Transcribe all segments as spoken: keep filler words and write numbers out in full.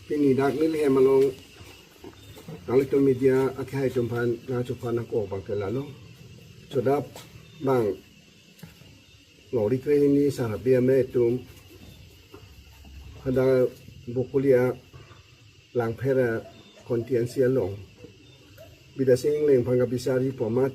Pini dak neli hem along nanglitum media akhai atum aphan nangchuphan nangkok abang ke lalo. Chodap bang longri krehini sar habe ame atum hadak Bokolia Langpher a constituency along Bidya Sing Engleng aphan kabisarji pu amat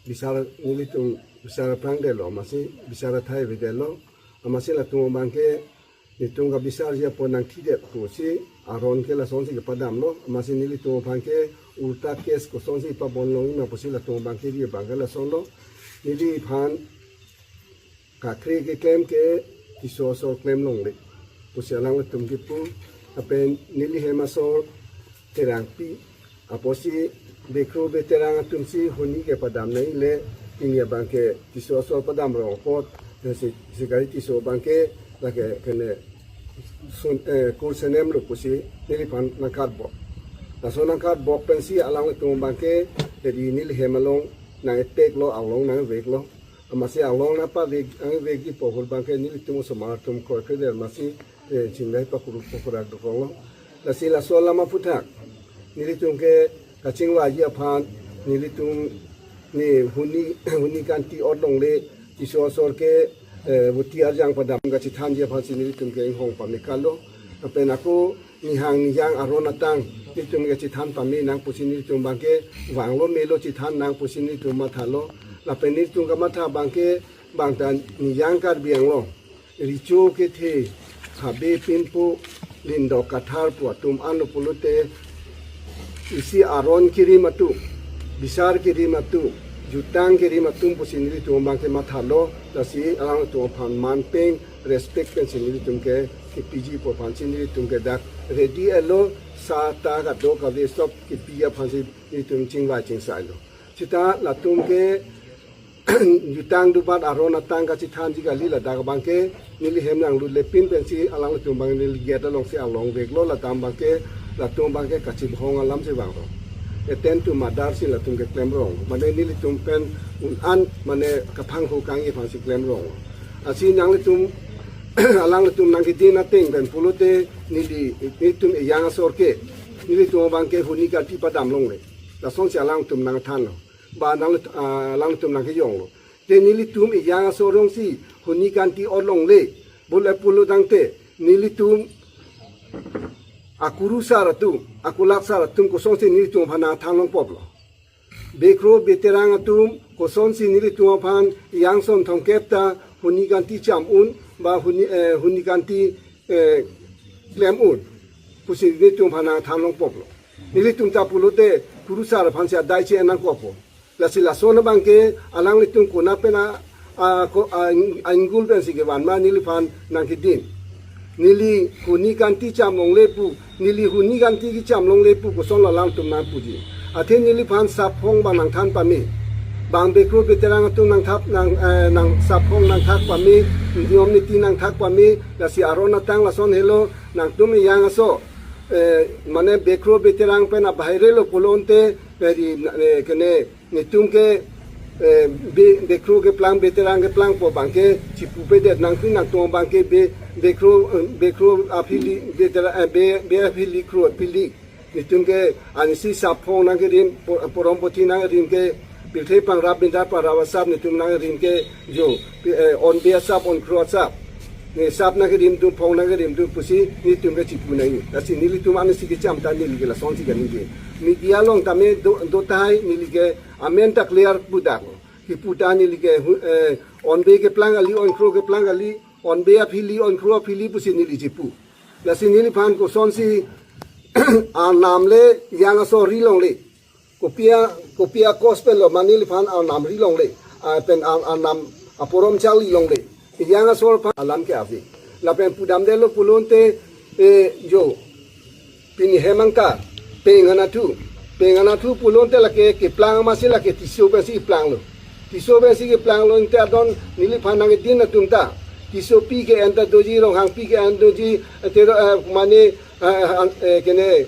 bisar nelitum bisar aphrang detlo, amatsi bisar athai avedetlo, amatsi latum abang ke nelitum kabisarji apot nangthidet pusi aron ke lasonsi kepadamlo, amatsi nelitum aphan ke ulta case kosonsi pabon longji ma pusi latum abang ke ri abang ke lasonlo. Neliphan kakre keklem ke Tisso asor klem longle pusi alanglitum kipu, lapen neli hem asor Terangpi apotsi Bekro Beterang atumsi huni kepadam nangji le, pini abang ke Tisso asor padam rong apot, si, si kali Tisso abang ke lake kene sun, eh, kur senem lo pusi neliphan nangkarbok. Laso nangkarbok pensi alanglitum abang ke, jadi neli hem along nang-eteklo, along nangveklo. Amatsi along nangpavek, nangvekji pu ahut abang ke nelitum osomar atum kroikre der amatsi, eh, chinglai pakuruk pakurak dokoklo. Lasi laso alam aphuthak nelitum ke kachingvaiji aphan, nelitum ne huni, huni kanti ot longle, Tisso asor ke, eh, voti arjang padam kachethanji aphansi nelitum ke inghong pamekalo. Lapen ako nihang niyang aron atang nelitum ke chethan pame nang pusi nelitum abang ke vanglo melo chethan nang pusi nelitum mathalo. Lapen nelitum kamatha abang ke bangta niyang Karbi Anglong recho kethe, habe pinpo, lindok kathar pu atum anlo pulote, isi aron kerim atum, bisar kerim atum, jutang kerim atum pusi nelitum abang ke mathalo, lasi alanglitum aphan man pen, respect pensi nelitum ke kepiji pu aphansi nelitum ke dak ready elo, sa ta kadokave sop kepiji aphansi nelitum chingvai chingsailo. Sita latum ke jutang dubat aron atang kachethanji kali, ladak abang ke neli hem nanglut lepin pensi alanglitum abang neli gate alongsi along veklo, latum abang ke, latum abang ke kachibhong alamsi vanglo. Attempt to murder si latum ke klem rong. Mane nelitum pen un-an mane kaphang hukang aphansi klem rong. Lasi nanglitum alanglitum nangkedin ateng pen pulote neli, nelitum ejang asor ke, nelitum abang ke huni kanti padam longle. Lasonsi alanglitum nangthanlo. Ba nang, ah, alanglitum nangkejonglo. Te nelitum ejang asor rongsi huni kanti ot longle, bule pulo tangte nelitum akurusar atum, akulak sar atum kosonsi nelitum aphan nangthan longpoplo. Bekro Beterang atum kosonsi nelitum aphan ejang ason thomkep ta huni kanti cham un, ba huni, eh, huni kanti, eh, klem un pusi nelitum aphan nangthan longpoplo. Nelitum ta pulote kurusar aphansi adai che-en nangkokpo. Lasi lason abang ke alanglitum konat pen a, a, ko, a, ainggul pensi kevan ma neliphan nangkedin. Neli huni kanti cham longle pu, neli huni kanti kecham longle pu kosonlo alanglitum nangpuji. Athe neliphan sap phong abang nangthan pame. Bang Bekro Beterang atum nangthap nang, eh, nang sap phong nangthak pame, niyom niti nangthak pame, lasi aron atang lason helo, nangtum ejang aso, eh, mane Bekro Beterang pen abahai relo pulote, eh, ri, eh, kene netum ke, eh, Be, Bekro keplang, Beterang keplang pu abang ke chipupedet nangkri, nangtum abang ke Be, Bekro, eh, Bekro aphili, Beterang, eh, Be, Be aphili, Kro aphili. Netum ke ansi sap phong nangkerim, po-, porom pothi nangkerim ke, pirthe pangrap bindar pangrap asap netum nangkerim ke jo, pi-, eh, onbe asap, onkro asap. Ne sap nangkerim atum, phong nangkerim atum pusi netum ke chipu nangji. Lasi nelitum ansi kecham ta neli ke lasonsi kaningje. Media along tame do, do tahai neli ke amen ta clear pudak. Kipu ta neli ke hu-, eh, onbe keplang kali, onkro keplang kali, onbe aphili, onkro aphili pusi neli chipu. Lasi neliphan kosonsi arnam le ejang aso ri longle. Kopi a, kopi a cause pen lo ma neliphan arnam ri longle. A pen ar, arnam aporom charli longle. Ejang asor aphan alam ke ave. Lapen pudamdetlo pulote, eh, jo. Pini hem angka, Peng Anatthu. Peng Anatthu pulote lake keplang amatsi lake Tisso pensi keplanglo. Tisso pensi keplanglo, ante adon neliphan nangkedin atum ta. Tissopi ke-en ta doji, Ronghangpi ke-en doji, te ro, eh, mane, eh, eh, kene,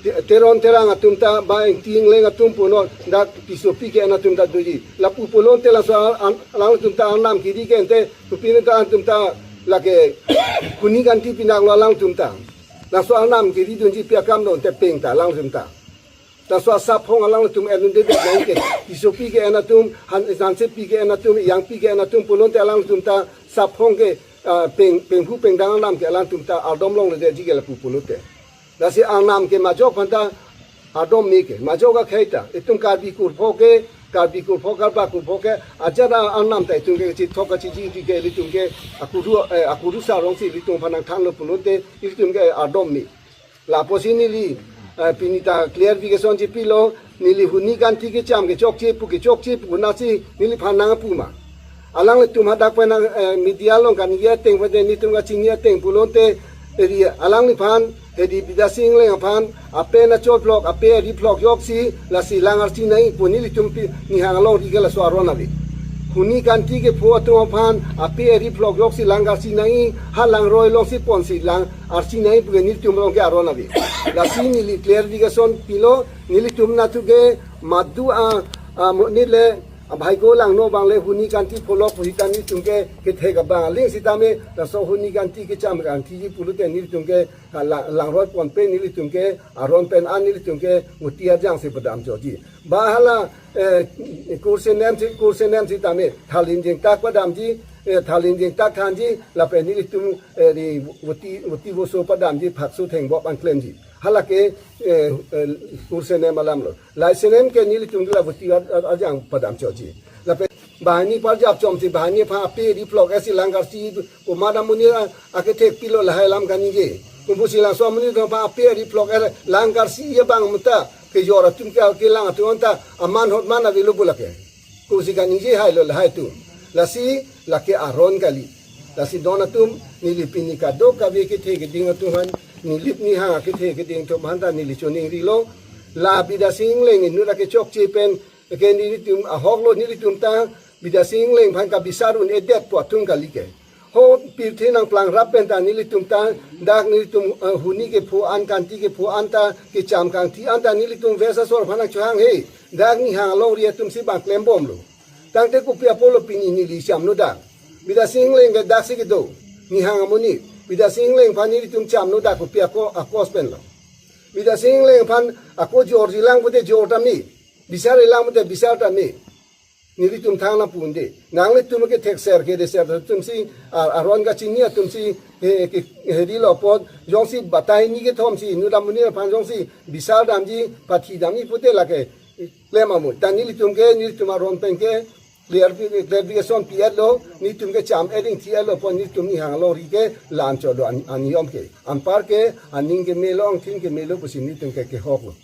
Te-, Teron Terang atum ta ba Ingti Ingleng atum punon dak Tissopi ke-en atum ta doji. Lapu pulote laso al-, al-, alangtum ta arnam kiri ke ante, pupine ta atum ta lake Huni Kanti pinaklo alangtum ta. Laso arnam kiri dunji pi akam lo ante peng ta alangtum ta. Laso asaphong alangtum en dunde nangke. Tissopi ke-en atum, Han-, Hansepi ke-en atum, Iyangpi ke-en atum pulote alangtum ta saphong ke, ah, peng, penghu pengdang arnam ke alangtum ta ardom longledetji ke lapu pulote. Lasi arnam ke majok aphanta ardom me ke, majok akhei ta, itum Karbi kurpho ke, Karbi kurpho, Karbak kurpho ke, ajat arnam ta itum ke chithok kachiji ke ilitum ke akuru, eh, akuru sarong si ilitum aphan nangthanlo pulote, ilitum ke ardom me. Lapusi neli, eh, pini ta clarification chepilo, neli Huni Kanti kecham ke chokche pu ke chokche pu nasi neliphan nangpu ma. Alanglitum hadak pen, eh, media along kaningje ateng pen nelitum kachini ateng pulote, eri alangliphan, eri Bidya Sing Engleng aphan, ape nachot phlok, ape ari phlok joksi, lasi lang arsi nangji pu nelitum pi, Nihang alongri ke laso aron ave. Huni Kanti kepho atum aphan, ape ari phlok joksi lang arsi nangji, ha langroi alongsi ponsi lang arsi nangji pu ke nelitum along ke aron ave. Lasi neli clarification pilo, nelitum natu ke madu a, a, mo-, nile, abhai ko langno abang le Huni Kanti pholok pu sita nelitum ke kethek abang aling sitame, laso Huni Kanti kecham Kanti ji pulote nelitum ke, a, la-, langroi ponpe nelitum ke, aron pen an nelitum ke, muti arjang si padam joji. Ba hala, eh, kursenem si, kursenem sitame, thalin jengtak padamji, eh, thalin jengtak thanji, lapen nelitum, eh, di voti, voti voso padamji, phakso thengbok an klemji. Hala ke, eh, eh, kursenem alam lo. Laisenem ke nelitum la voti ar-, ar-, arjang padam joji. Lapen banghini parjap chomsi banghini aphan ape ari phlok esi lang arsi komat amonit a-, akethek pilo lahai alam kaningje. Kumpusi laso amonit aphan ape ari phlok er lang arsi abang mata kejor atum ke, kelang atum anta aman hot man avelo pu lake. Kumsi kaningje hailo lahai atum. Lasi lake aron kali. Lasi don atum neli pini kadokave kethe keding atum aphan, Nilip Nihang akethe keding atum aphanta neli choningrilo. La Bidya Sing Engleng inut ake chokche pen ke nelitum ahoklo nelitum ta Bidya Sing Engleng aphan kabisar un-edet pu atum kali ke. Ho pirthe nangplangrap pen ta nelitum ta dak nelitum, eh, Huni kepho an Kanti kepho an ta kecham Kanti an ta nelitum West asor aphan nangchohang he. Dak Nihang alongri atum si bang klembomlo. Tangte kopi apotlo pini neli chamno dak. Bidya Sing Engleng ke daksi kedo. Nihang amonit. Bidya Sing Engleng aphan nelitum chamno dak kopi ako akos penlo. Bidya Sing Engleng aphan ako jorji lang pute jor tame. Bisarji lang pute bisar tame. Nelitum thang nangpu un-e. Nanglitum kethekser kedeser atum si, a-, aron kachini atum si, he, ke, herilo apot, jongsi batai hini kethom si, inut amonit aphan jongsi, bisar damji, pathi damji pute lake, klem amo. Ta nelitum ke, nelitum aron pen ke, clear, clarification pi-etlo, nelitum kecham eding thi-etlo apot, nelitum Nihang alongri ke, lam cholo an-, aniyom ke. Anpar ke, aning kemelo, angthin kemelo, pusi nelitum ke, kehoklo.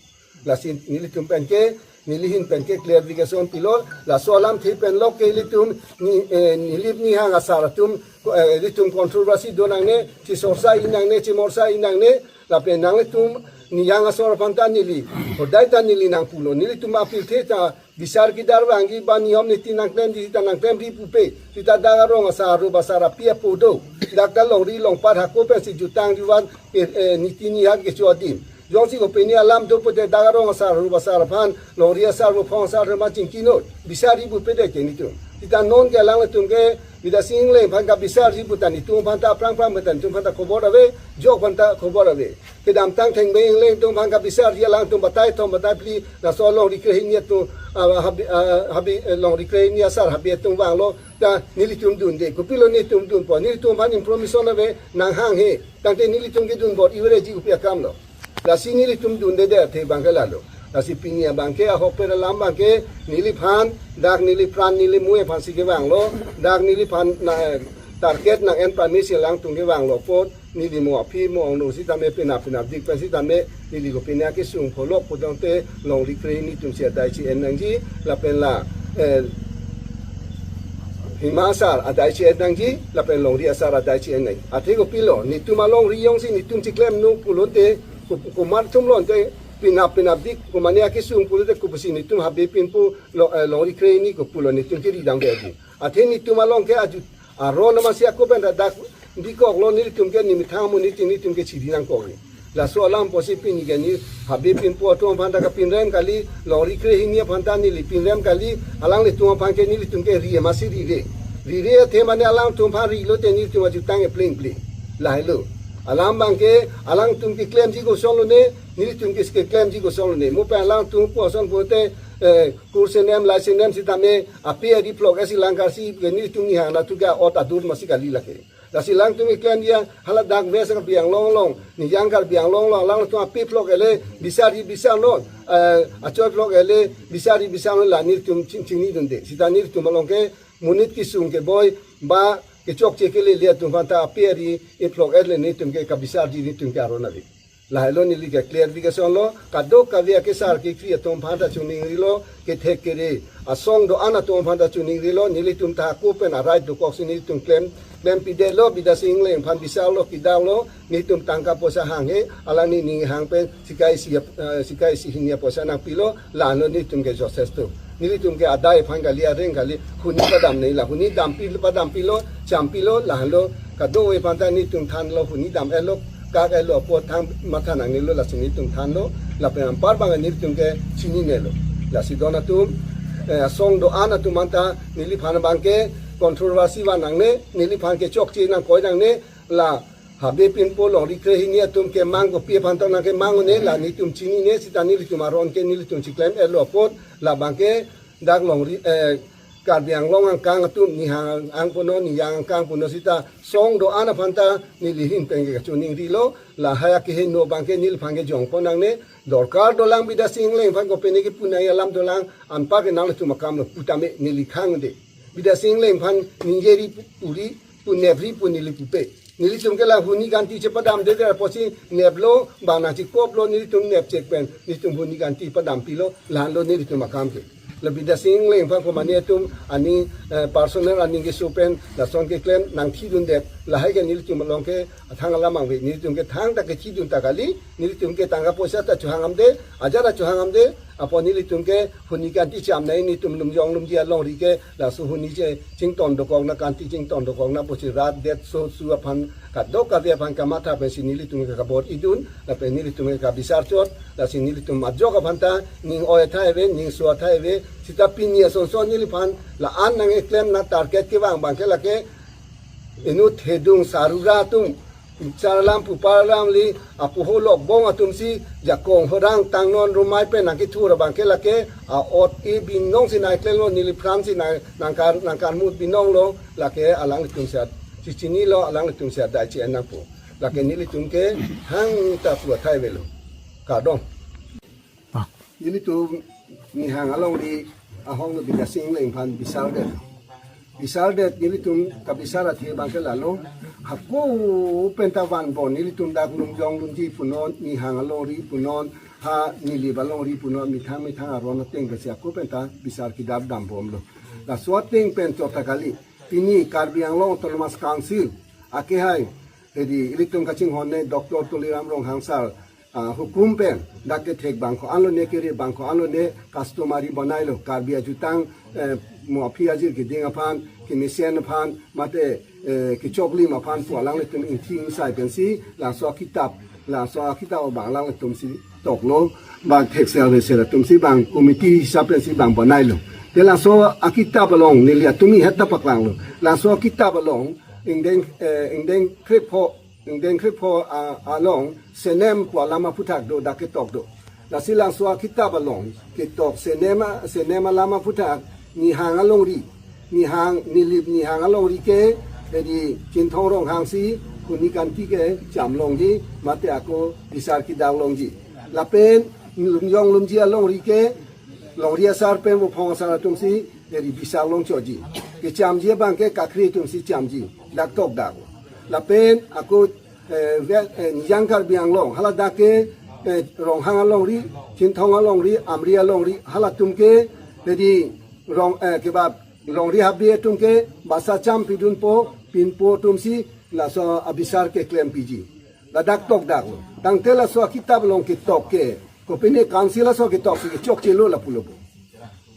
Lasi nelitum pen ke, neli ahin pen ke clarification pilo, laso alamthe pen lok ke ilitum, ni, eh, Nilip Nihang asar atum, eh, ilitum controversy do nangne, chisorsa-i nangne, chimorsa-i nangne, lapen nanglitum, Nihang asor aphan ta neli, hodai ta neli nangpulo, nelitum apirthe ta, bisar kedar vangji ba niyom niti nangklemji ta nangklemri pupe, sita dak arong asar, rup asar api apo do, dak ta longri longpat hako pensi jutang juvan, eh, eh, niti nihak kecho adim. Jongsi kopine alam do pute dak arong asar, rup asar aphan, longri asar, ruphong asar, rema chingki non. Bisarji pupe de ke nelitum. Sita non ke alanglitum ke, Bidya Sing Engleng aphan kabisarji pu ta nelitum aphan ta aphrang aphrang pu ta nelitum aphan ta khobor ave, jok aphan ta khobor ave. Kedamtang Thengbeng Engleng atum aphan kabisarji alangtum batai thom batai phli, laso longri krehini atum, ah, habe, ah, habe, eh, longri krehini asar habe atum vanglo, ta nelitum dunde. Kopilo nelitum dunpo, nelitum aphan information ave, nanghang he. Tangte nelitum kedun bor-iverji kopi akamlo. Lasi nelitum dunde de athe abang ke lalo. Lasi pini abang ke ahok pen alam abang ke neliphan, dak neli pran neli mui aphan si kevanglo, dak neliphan na target nang-en pame si alangtum kevanglo apot, neli mo aphi mo angno sitame penap penapdik pen sitame, neli kopine akesung pholok putangte longri krehini atum si adai si en nangji, lapen la, eh, Hima asar adai si en nangji, lapen longri asar adai si en nang. Athe kopilo, nelitum alongri jongsi nelitum chiklem nu pulote, ko-, komat atum lo ante, penap penapdik, komane akesung pulote, kopusi nelitum habe pinpo, lo-, eh, longri krehini kopulo nelitum kiri dam de adi. Athe nelitum along ke aju, aron amatsi ako pen dak, bikoklo nelitum ke nimethang amonit nelitum ke chiri nangkokji. Laso alam pusi pini ke ne Habe Pinpo atum aphan ta kapinrem kali, longri krehini aphan ta neli pinrem kali, alanglitum aphan ke nelitum ke ri masi rire. Rire athe mane alangtum aphan rilo te nelitum ajutang e plengple. Lahelo. Alam abangke alangtum keklemji koson lone, nelitum ke keklemji koson lone. Mo pen alangtum puson pote, eh, kursenem, laisenem sitame, ape ari phlok-et si langkarsi, ke nelitum nihang natu ke ot adur masi kali lake. Lasi alangtum keklem dia, hala dak West Karbi Anglong along, nijang Karbi Anglong along, alangtum ape phlok ele, bisarji bisarnon, eh, achoi phlok ele, bisarji bisarnon la nelitum ching-, chinidunde. Sita nelitum along ke, monit kesung keboi, ba kechokche kelele atum aphan ta ape ari, e phlok-et le nelitum ke kabisarji nelitum ke aron ave. Lahelo neli ke clarification lo, kadokave akesar kekhri atum aphan ta chiningrilo, kethek kere asong do-an atum aphan ta chiningrilo, nelitum ta ako pen a-right dokok si nelitum klem, klempidetlo, Bidya Sing Engleng aphan bisarlo, kedaklo, nelitum tangka poisa hanghe, alangli ning hang pen, sikai isi, eh, sikai isi hini apoisa nangpilo, lalo nelitum ke josesto. Nelitum ke adai aphan kali, areng kali, huni padamnei la, huni dampi, padampilo, champilo, lahelo, kadokave aphan ta nelitum thanlo, huni dam-etlo, kak-etlo, apot thang matha nangnelo, lasi nelitum thanlo, lapen anpar abang nelitum ke chininelo. Lasi don atum, eh, asong do-an atum anta, neliphan abangke controversy van nangne, neliphan ke chokche nangkoi nangne, la Habe Pinpo longri krehini atum kemang kopi aphan tong nangkemang un-e, la nelitum chinine, sita nelitum aron ke nelitum chiklem-etlo apot, labangke dak longri, eh, Karbi Anglong angkang atum, nihang angpunon, nijang angkang punon sita, song do-an aphan ta neli ahin pen ke kachiningrilo, lahai akeheno abangke neliphan ke jongpon nangne, dorkar dolang Bidya Sing Engleng aphan kopine kepu nangji alam dolang, anpar ke nanglitum akam lo putame neli khangde. Bidya Sing Engleng aphan ningjeri pu-, puri, pu nepri pu neli pupe. Nelitum ke la huni kanti chepadamdedet apotsi neplo, bang nangchikoplo nelitum nepchek pen, nelitum huni kanti padampilo, lalo nelitum akam ke. La Bidya Sing Engleng aphan komane atum ani, eh, personal aning keso pen, lason keklem nangthidundet, lahai ke nelitum along ke athang alam angve, nelitum ke thangta kethidun ta kali, nelitum ke tangka poisa ta chohang amde, ajat ta chohang amde, apot nelitum ke huni kanti chamnei, nelitum lumjong lumji alongri ke, laso huni che chington dokok nang, kanti chington dokok nang pusi rat det so su aphan, kadokave aphan kamatha pensi nelitum ke kabor idun, lapen nelitum ke kabisar chot, lasi nelitum ajok aphan ta ning oi athai ave, ning so athai ave, sita pini asonson neliphan la-an nangkeklem nang target kevang abangke lake, inut hedung sarura atum, char alam pupar alam li, apo holok bong atumsi, jakong horang tangnon rumai pen nangkethur abangke lake, a-ot e binong si nangklemlo, neli pran si nang, nangkar, nangkarmut binonglo, lake alanglitum si a, chichinilo, alanglitum si adai chi-en nangpo. Lake nelitum ke hangta pu athai avelo. Kardom. Ah. Nelitum nihang alongri ahong lo Bidya Sing Engleng aphan bisardet. Bisardet nelitum kabisar athe abangke lalo. Hako penta vanbom nelitum dak lumjong lumji punon, nihang alongri punon, ha Nilip alongri punon, methang methang aron ateng pensi hako penta bisar kedap dambomlo. Laso ateng pen chot ta kali. Pini Karbi Anglong Autonomous Council akehai, hedi ilitum kachinghon ne Doctor Tuliram Ronghang sir, ah, hukum pen, dak kethek bang ko-an lone, kere bang ko-an lone, customary bonailo, Karbi ajutang, eh, mo aphi ajir keding aphan, kemesen aphan, mate, eh, kechoklim aphan pu alanglitum ingthi ingsai pensi, laso akitap, laso akitap abang alanglitum si toklo, bang thek sel resel atumsi bang committee hisap pensi bang bonailo. Te laso akitap along, neli atumi hetta paklanglo. Laso akitap along, ingdeng, eh, ingdeng krepho, ingdeng krepho, ah, along, senem pu alam aphuthak do, dak ketok do. Lasi laso akitap along, ketok senem a, senem alam aphuthak, nihang alongri, nihang, Nilip nihang alongri ke, hedi Chinthong Ronghang si, huni kanti ke, cham longji, mate ako, bisar kedak longji. Lapen, lumjong lumji alongri ke, longri asar pen, vophong asar atumsi, hedi bisar longchotji. Kechamji abangke kakhri atumsi chamji, dak tokdak. Lapen, ako, eh, ve-, eh, nijang Karbi Anglong, hala dak ke, eh, Ronghang alongri, Chinthong alongri, Amri alongri, halatum ke, hedi rong, eh, kebab, longri Habe atum ke, basa cham pidunpo, Pinpo atumsi, laso abisar keklem piji. Ladak tokdaklo. Tangte laso akitap along ketok ke, kopine council laso ketok si chokchelo lapulo bo.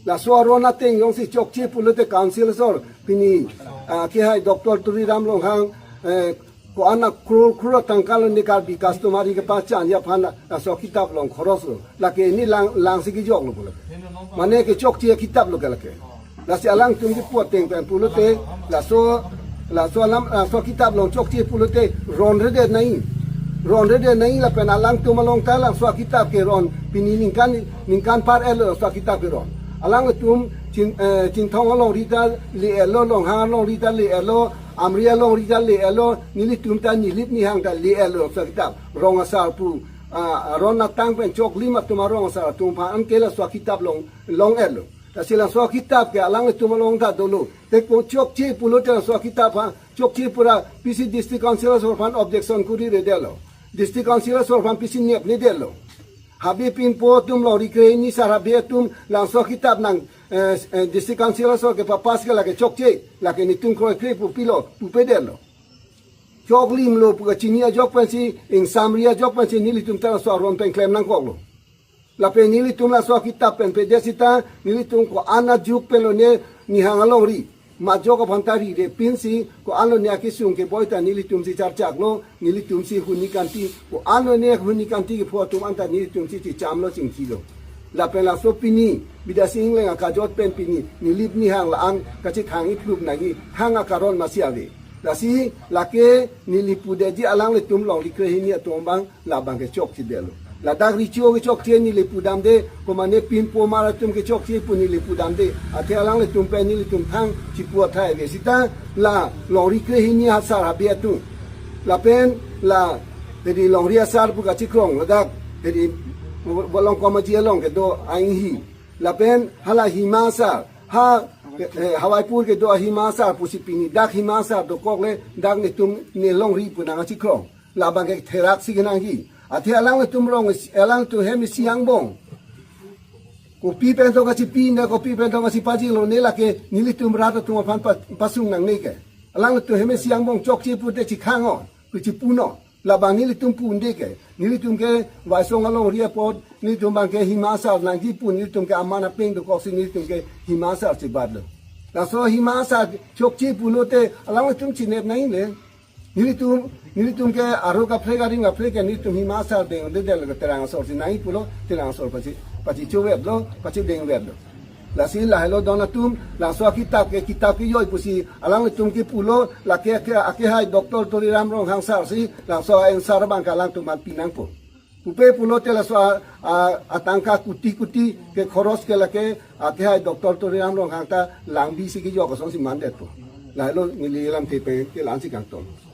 Laso aron ateng jongsi chokche pulote council asor, pini, ah, akehai Doctor Tuliram Ronghang, eh, Ko-an a crore crore atangka lo ne Karbi customary kepachan aphan laso akitap along khoros lo. Lake ne lang, langsi kejok lo pulo. Mane kechokche akitap lo ke lake. Lasi alangtum kipu ateng pen pulote, laso, laso alam, laso akitap along chokche pulote ronredet nangji. Ronredet nangji lapen alangtum along ta laso akitap keron pini ningkan, ningkan par-et lo laso akitap keron. Alangtum Chin, eh, Chinthong alongri ta le-et lo, Ronghang alongri ta le-et lo, Amri alongri ta le-et lo, nelitum ta Nilip Nihang ta le-et lo laso akitap. Rong asar pu, ah, aron atang pen choklim atum arong asar atum aphan anke laso akitap long, long-et lo. Lasi laso akitap ke alangtum along ta dolo. Te ko chokche pulote laso akitap ha, chokche pura pisi District Council asor aphan objection kuri-redet lo. District Council asor aphan pisi nepnedet lo. Habe pinpo atum longri krehini asar habe atum laso akitap nang, eh, eh, District Council asor kepapass ke lake chokche, lake netum kroikre pu pilo, pupedet lo. Choklim lo pu kachini ajok pensi, ingsamri ajok pensi nelitum ta laso aron pen klem nangkok lo. Lapen nelitum laso akitap pen pedet sita, nelitum ko-an ajuk pen lo ne Nihang alongri. Majok aphan ta rire pinsi, ko-an lo ne akesung keboi ta nelitumsi charchak lo, nelitumsi huni kanti, ko-an lo ne huni kanti kepho atum anta nelitumsi chicham lo chingki lo. Lapen laso pini, Bidya Sing Engleng akajot pen pini, Nilip Nihang la-an kachethang-iplup nangji, hang akaron masi ave. Lasi lake neli pudetji alanglitum longri krehini atum abang labang kechokchedetlo. Ladak recho kechokche neli pudamde, komane pinpo mar atum kechokche pu neli pudamde. Athe alanglitum pen nelitum thang chipu athai ave sita la longri krehini asar habe atum. Lapen la hedi longri asar pu kachikrong ladak hedi Volongkom Aji along kedo a-inghi. Lapen hala hima asar, ha, eh, Hawaipur kedo ahima asar pusi pini dak hima asar dokok le dak netum ne longri pu nangkachikrong. Labang ke therak si kenangji. Athe alanglitum rong, alangtum hem isi angbong. Kopi pen tong kachipi ne, kopi pen tong kachipaji lo ne lake nelitum rat atum aphan pa-, pasung nangne ke. Alanglitum hem isi angbong chokche pute chikhang-o, kuchipu non. Labang nelitum pu un-e ke. Nelitum ke Waisong alongri apot, nelitum abang ke hima asar nangji pu, nelitum ke aman apeng dokoksi nelitum ke hima asar chibatlo. Laso hima asar chokche pulote alanglitum chinep nangji le. Nelitum, nelitum ke aro kaprek arim kaprek ke nelitum hima asar dengdedetlo ke Terang asor si nangji pulo, Terang asor pachi, pachichoveplo, pachidengveplo. Lasi lahelo don atum, laso akitap ke, kitap kejoi pusi alanglitum kepulo, lake ake, akehai Doctor Tuliram Ronghang sar si, laso a-answer abang ke alangtum aphan pinangpo. Pupe pulote laso a, a, atangka kuti kuti ke khoros ke lake akehai Doctor Tuliram Ronghang ta langbisi kejok asonsi mandetpo. Lahelo neli lamthe pen ke la-ansi kangton.